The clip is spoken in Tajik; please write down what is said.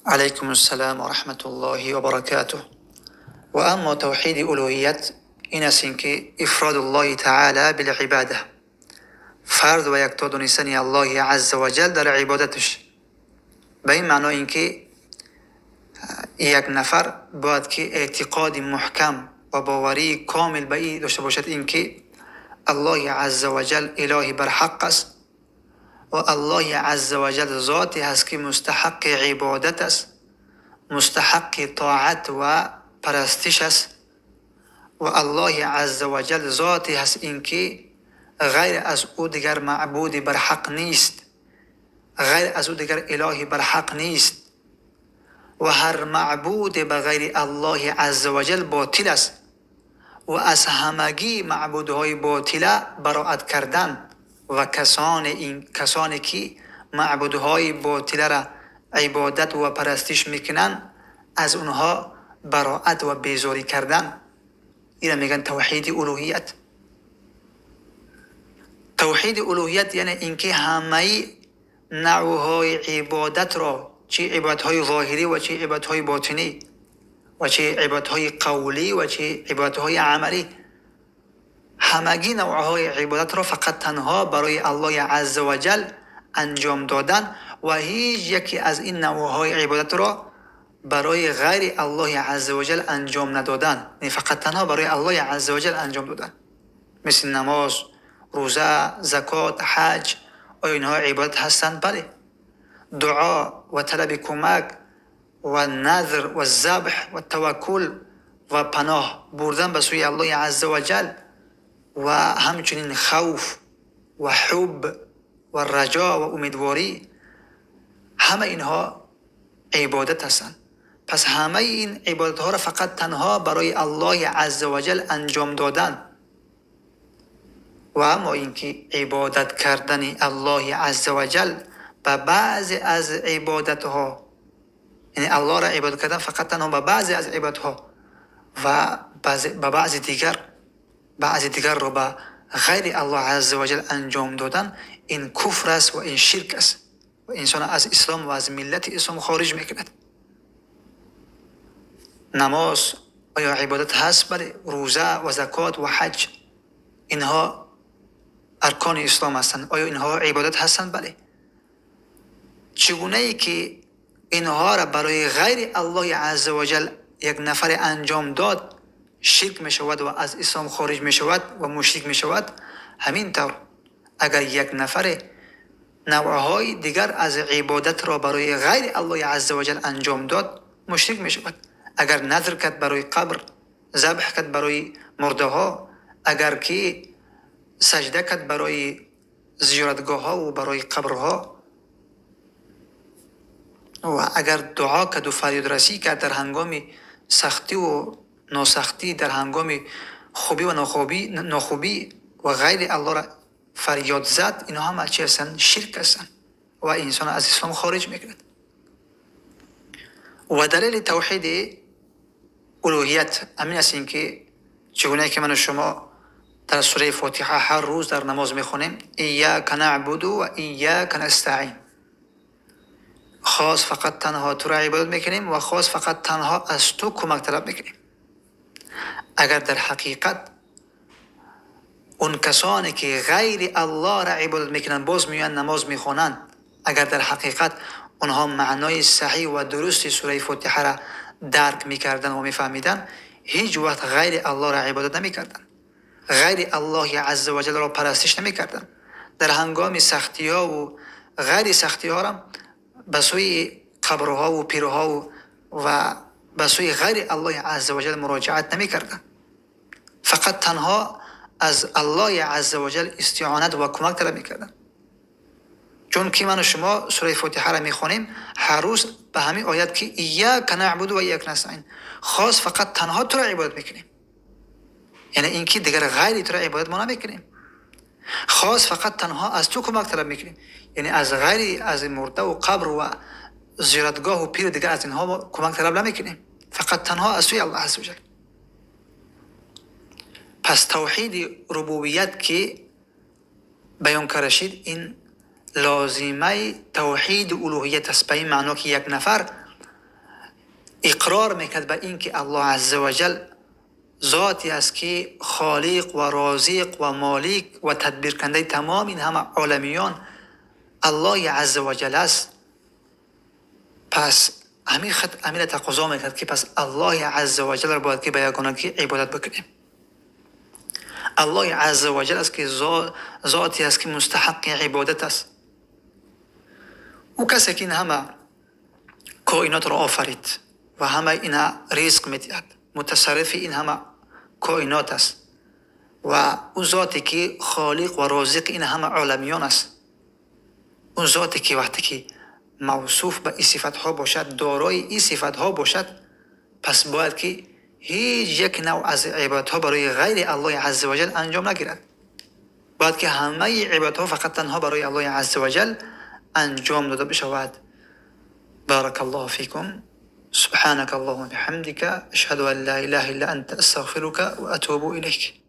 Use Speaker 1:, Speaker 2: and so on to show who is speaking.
Speaker 1: Алайкум ассалом ва раҳматуллоҳи ва баракатуҳ. Ва аммо тавҳиди улуҳият ин аст, ки ифродуллоҳи таъоло бил ибода, фард ва якто донистани Аллоҳи азза ва ҷал дар ибодаташ. Ба ин маъно инки як нафар бояд ки эътиқоди маҳкам ва бовари комил ба ин дошта бошад, инки Аллоҳи азза ва ҷал илоҳи барҳақ аст ва Аллоҳи азза ва ҷал зоте ҳаст, ки мустаҳаққи ибодат аст, мустаҳаққи тоат ва парастиш аст ва Аллоҳи азза ва ҷал зоте ҳаст, инки ғайр аз ӯ дигар маъбуде барҳақ нест, ғайр аз ӯ дигар илоҳе барҳақ нест ва ҳар маъбуде ба ғайри Аллоҳи азза ва ҷал ботил аст ва аз ҳамагӣ маъбудҳои ботила бароат кардан ва касоне ки маъбудҳои ботиларо ибодат ва парастиш мекунанд, аз онҳо бароат ва безорӣ кардан. Инро мегӯянд тавҳиди улуҳият. Тавҳиди улуҳият яъне инки ҳамаи навъҳои ибодатро, чӣ ибодатҳои зоҳирӣ ва чӣ ибодатҳои ботинӣ ва чӣ ибодатҳои қавлӣ ва чӣ ибодатҳои амалӣ, ҳамагӣ навъҳои ибодатро фақат танҳо барои Аллоҳи азза ва ҷал анҷом додан ва ҳеҷ яке аз ин навъҳои ибодатро барои ғайри Аллоҳи азза ва ҷал анҷом надодан, яъне фақат танҳо барои Аллоҳи азза ва ҷал анҷом додан, мисли намоз, рӯза, закот, ҳаҷ. Оё инҳо ибодат ҳастанд? Бале. Дуо ва талаби кӯмак ва назр ва забҳ ва таваккул ва паноҳ бурдан ба сӯи Аллоҳи азза ва ҷал ва ҳамчунин хавф ва ҳуб ва раҷо ва умедворӣ, ҳама инҳо ибодат ҳастанд. Пас ҳамаи ин ибодатҳоро фақат танҳо барои Аллоҳи азза ва ҷал анҷом додан. Ва аммо инки ибодат кардани Аллоҳи азза ва ҷал ба баъзе аз ибодатҳо, яъне Аллоҳро ибодат кардан фақат танҳо ба баъзе аз ибодатҳо ва ба баъзе дигар, баъзе дигарро ба ғайри Аллоҳи азза ва ҷал анҷом додан, ин куфр аст ва ин ширк аст ва инсонро аз ислом ва аз миллати ислом хориҷ мекунад. Намоз оё ибодат ҳаст? Бале. Рӯза ва закот ва ҳаҷ, инҳо аркони ислом ҳастанд. Оё инҳо ибодат ҳастанд? Бале. Чӣ гунае ки инҳоро барои ғайри Аллоҳи азза ва ҷал як нафар анҷом дод, ширк мешавад ва аз ислом хориҷ мешавад ва мушрик мешавад, ҳамин тавр агар як нафар навъҳои дигар аз ибодатро барои ғайри Аллоҳи азза ва ҷал анҷом дод, мушрик мешавад. Агар назр кард барои қабр, забҳ кард барои мурдаҳо, агар ки саҷда кард барои зиёратгоҳҳо ва барои қабрҳо ва агар дуо кард ва фарёдрасӣ кард дар ҳангоми сахтӣ ва носахтӣ, дар ҳангоми хубӣ ва нохубӣ ва ғайри Аллоҳро фарёд зад, инҳо ҳама чӣ ҳастанд? Ширк ҳастанд ва инсонро аз ислом хориҷ мекунад. Ва далели тавҳиди улуҳият ҳамин аст, ки чӣ гуна ки ман ва шумо дар сураи Фотиҳа ҳар рӯз дар намоз мехонем: Иййака наъбуду ва иййака настаъин. Хос фақат танҳо туро ибодат мекунем ва хос фақат танҳо аз ту кӯмак талаб мекунем. Агар дар ҳақиқат он касоне ки ғайри Аллоҳро ибодат мекунанд, боз меоянд намоз мехонанд, агар дар ҳақиқат онҳо маънои саҳеҳ ва дурусти сураи Фотиҳаро дарк мекарданд ва мефаҳмиданд, ҳеҷ вақт ғайри Аллоҳро ибодат намекарданд, ғайри Аллоҳи азза ва ҷаллро парастиш намекарданд. Дар ҳангоми сахтиҳо ва ғайри сахтиҳоро ба сӯи қабрҳо ва пирҳо ва ба сӯи ғайри Аллоҳи азза ва ҷал муроҷиат намекарданд. Фақат танҳо аз Аллоҳи азза ва ҷал истиъонат ва кӯмак талаб мекарданд. Чун ки ман ва шумо сураи Фотиҳаро мехонем ҳар рӯз ба ҳамин оят, ки Иййака наъбуду ва иййака настаъин, хос фақат танҳо туро ибодат мекунем, яъне инки дигар ғайри туро ибодат мо намекунем, хос фақат танҳо аз ту кӯмак талаб мекунем, яъне аз ғайри аз мурда ва қабр ва зиёратгоҳ ва пир дигар аз инҳо мо кӯмак талаб намекунем, фақат танҳо аз сӯи Аллоҳ азза ва ҷал. Пас тавҳиди рубубият ки баён карда шид, ин лозимаи тавҳиди улуҳият аст, ба ин маъно ки як нафар Иқрор мекард ба ин ки Аллоҳ азза ва ҷал зоте аст, ки холиқ ва розиқ ва молик ва тадбиркунандаи тамоми ин ҳама оламиён Аллоҳи азза ва ҷал аст. Пас ҳамин хат ҳаминро тақозо мекард, ки пас Аллоҳи азза ва ҷалро бояд ки ба ягонагӣ ибодат бикунем. Аллоҳи азза ва ҷал аст, ки зоте аст, ки мустаҳаққи ибодат аст. Ӯ касе ки ин ҳама коинотро офарид ва ҳама ина ризқ медиҳад, мутасаррифи ин ҳама коинот аст ва ӯ зоте ки холиқ ва розиқи ин ҳама оламиён аст. Ӯ зоте ки вақте ки мавсуф ба ин сифатҳо бошад, дорои ин сифатҳо бошад, пас бояд ки ҳеҷ як навъ аз ибодатҳо барои ғайри Аллоҳи азза ва ҷал анҷом нагирад. Бояд ки ҳамаи ибодатҳо фақат танҳо барои Аллоҳи азза ва ҷал анҷом дода бишавад. بارك الله فيكم. سبحانك اللهم وبحمدك، أشهد أن لا إله إلا أنت، أستغفرك وأتوب إليك.